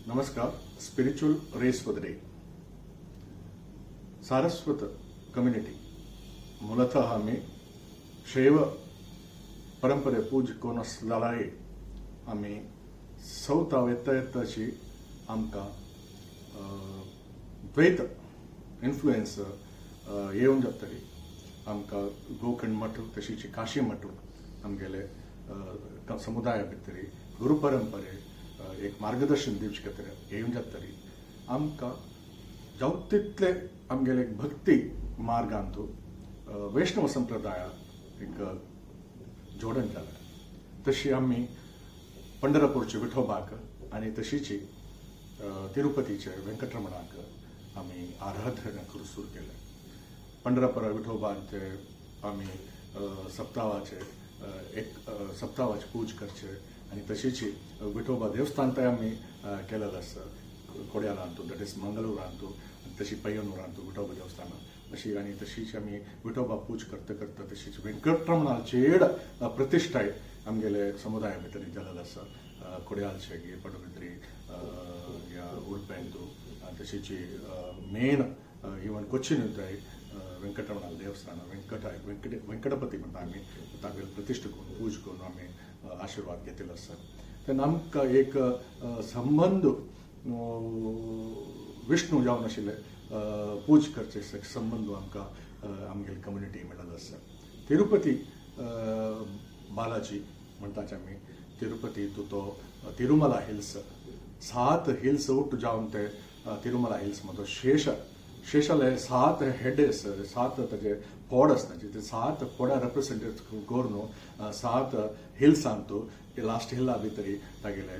नमस्कार. Spiritual rays for the day. Saraswat community ಮೂಲತಃ आमी शैव परंपरे पूज कोण आसलें आमी सवता येता येता अशी आमकां द्वैत इन्फ्लुएन्स येवन जातली. आमकां गोकर्ण मठ, तशीच काशी मठ आमगेले समुदाया भितर गुरु परंपरे एक मार्गदर्शन दिवचे खातीर येवन जातली. आमकां जावं तितले आमगेले भक्ती मार्गांतू वैष्णव संप्रदाय एक जोडण जालें. तशी आमी पंढरपूरचे विठोबाक आनी तशीच तिरुपतीचे वेंकटरमणाक आमी आराधना करूंक सुरू केलें. पंढरपूर विठोबाचे आमी सप्तावाचे एक सप्तावाचे पूज करचे आनी तशीच विठोबा देवस्थान थंय आमी केलेलें आसा कोड्यालांतू, that is मंगळुरांतू, आनी तशी पय्यनूरांतू विठोबा देवस्थान अशी. आनी तशीच आमी विठोबा पूज करता करता तशीच वेंकटरमणाचेड प्रतिश्ठाय आमगेले समुदाया भितर जालेलो आसा कोड्यालचे, पडबिद्री या उडपेंतू. तशीच मेन इवन कोचीन थंय वेंकटरमणा देवस्थान, वेंकट वेंकट वेंकटपती म्हणटा आमी, तागेले प्रतिश्ठा करून पूज करून आमी आशिर्वाद घेतिल्लो आसा. तेन्ना आमकां एक संबंद विष्णू जावन आशिल्ले पूज करचे संबंद आमकां आमगेली कम्युनिटी मेळिल्लो आसा. तिरुपती बालाजी म्हणटाचे आमी. तिरुपती तूं तो तिरुमला हिल्स, सात हिल्स उठ जावन ते तिरुमला हिल्स म्हणतो. शेष शेषाले सात हेड आसा, सात ताजे पोड आसता. ते सात पोडा रेप्रेझेंट करून सात हिल्सांतू लास्ट हिल्ला भितरी तागेले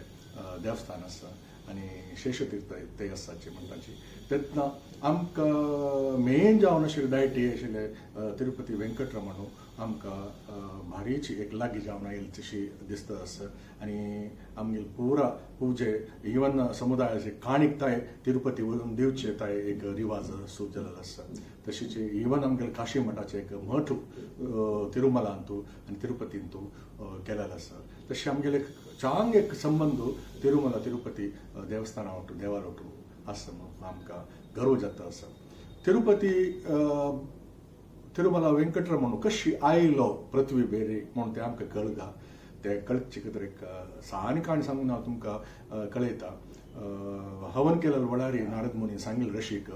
देवस्थान आसा आनी शेषतीर्थ ते आसाची म्हणटाची. तेन्ना आमकां मेन जावन आशिल्ले डायटी आशिल्ले तिरुपती वेंकटरमण आमकां भारीची एक लागीं जावन आयली तशी दिसता आसा. आनी आमगेले पुरा पुजे इवन समुदायाचे काणीक ताय तिरुपती वचून दिवचे ताय एक रिवाज सुरू जालेलो आसा. तशीच इवन आमगेले काशी मठाचे एक मठ तिरुमलांतू आनी तिरुपतींतू केलेलो आसा. तशें आमगेले चांग एक संबंद तिरुमला तिरुपती देवस्थाना वटू, देवार वटू आसा म्हणून आमकां गर्व जाता आसा. तिरुपती तिरुमला वेंकटरमण कशी आयलो पृथ्वी बेरी म्हणून ते आमकां कळगा. ते कळचे खातीर एक सान काणी सांगून हांव तुमकां कळयता. हवन केलेलो वळारी नारद मुनी सांगिल्ले ऋषीक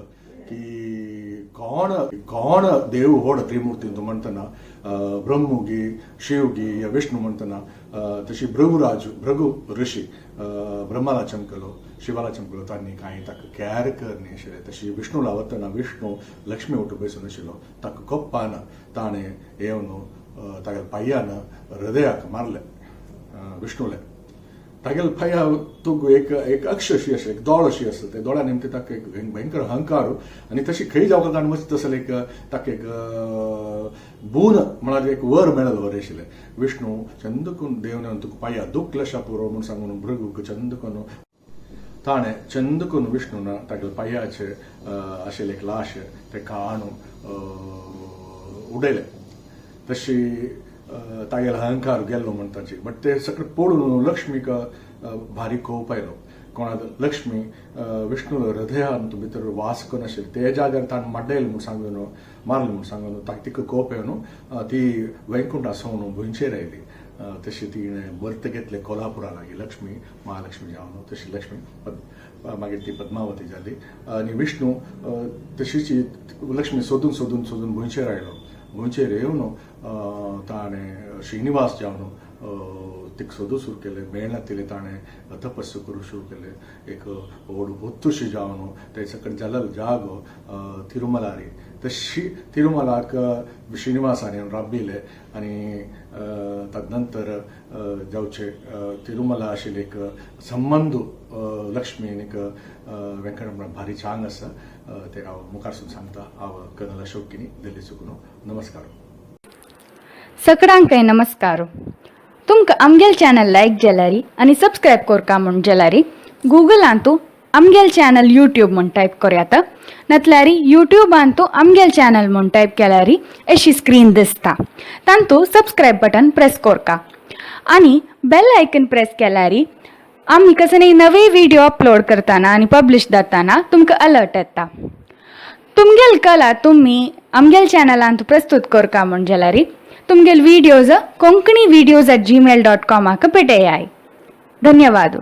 की कोण कोण देव होड त्रिमूर्तींतू म्हणटना, ब्रह्मुगी, शिवगी या विष्णू म्हणटना, तशी भृगुराज, भृगु ऋषी ब्रह्माला चमकलो, शिवाला चमकलो, तांणी कांय ताका कॅर कर न्ही आशिल्लें. तशी विष्णूला वतना विष्णू लक्ष्मी वटू बसून आशिल्लो. ताका कोप्पान ताणें येवन तागेल्या पांयान हृदयाक मारलें विष्णूले. तागेले पांया तुग एक एक अक्ष अशी आसा, एक दोळ अशी आसा. ते दोळ्या निमते ताका एक भयंकर अहंकार आनी तशी खंय जावका ताणें वचत तसले एक ताका एक बून म्हळ्यार एक वर मेळ्ळो बरें आशिल्लें. विष्णू चंद करून देवन तुका पांया दुखलशा पुरो म्हूण सांगून भृगूक चंद करून ताणें चंद करून विष्णून तागेले पांयाचे आशिल्लें एक लाश ते काणू उडयलें. तशी तागेलो अहंकार गेल्लो म्हणटाची. बट ते सगळें पळोवन लक्ष्मीक भारी कोप आयलो. कोणा लक्ष्मी विष्णू हृदयान भितर वास करून आशिल्ली ते जाग्यार ताणें माड्डयलें म्हूण सांगून, मारलें म्हूण सांगून ताका तिका कोप येवन ती वैकुंठा सावन भुंयचेर आयली. तशी तिणें बर्थ घेतलें कोल्हापुरा लागीं, लक्ष्मी महालक्ष्मी जावन. तशी लक्ष्मी मागीर ती पद्मावती जाली. आनी विष्णू तशीच लक्ष्मी सोदून सोदून सोदून भुंयचेर आयलो. भुंयचेर येवन ताणें श्रीनिवास जावन तिका सोदू सुरू केलें. मेळना तिले ताणें तपस्या करूंक सुरू केलें. एक व्हड होत्तुशी जावन ते सकयल जालेलो जागो तिरुमलारी. तशी तिरुमलाक श्रीनिवासान येवन राबिल्ले. आनी तदनंतर जावचे तिरुमला आशिल्ले एक संबंद लक्ष्मी आनीक वेंकटरमण भारी चांग आसा. ते हांव मुखारसून सांगता. हांव कर्नल अशोक किनी, दिल्ली चुकून. नमस्कार. सगळ्यांकय नमस्कार. तुमकां आमगेल चॅनल लायक जाल्यारी आनी सबस्क्रायब करका म्हूण जाल्यारी गुगलांतू आमगेल चॅनल यूट्यूब म्हूण टायप करयात, नातल्यारी यूट्यूबांतू आमगेल चॅनल म्हूण टायप केल्यारी अशी स्क्रीन दिसता. तांतू सबस्क्रायब बटन प्रेस करका आनी बेल आयकन प्रेस केल्यारी. आमी कसले नवे व्हिडिओ अपलोड करताना आनी पब्लिश जाताना तुमकां अलर्ट येता. तुमगेल कला तुमी आमगेल चॅनलांत प्रस्तुत करका म्हूण जाल्यार तुमगेल videos konkanivideos@gmail.com पेटयाय. धन्यवाद.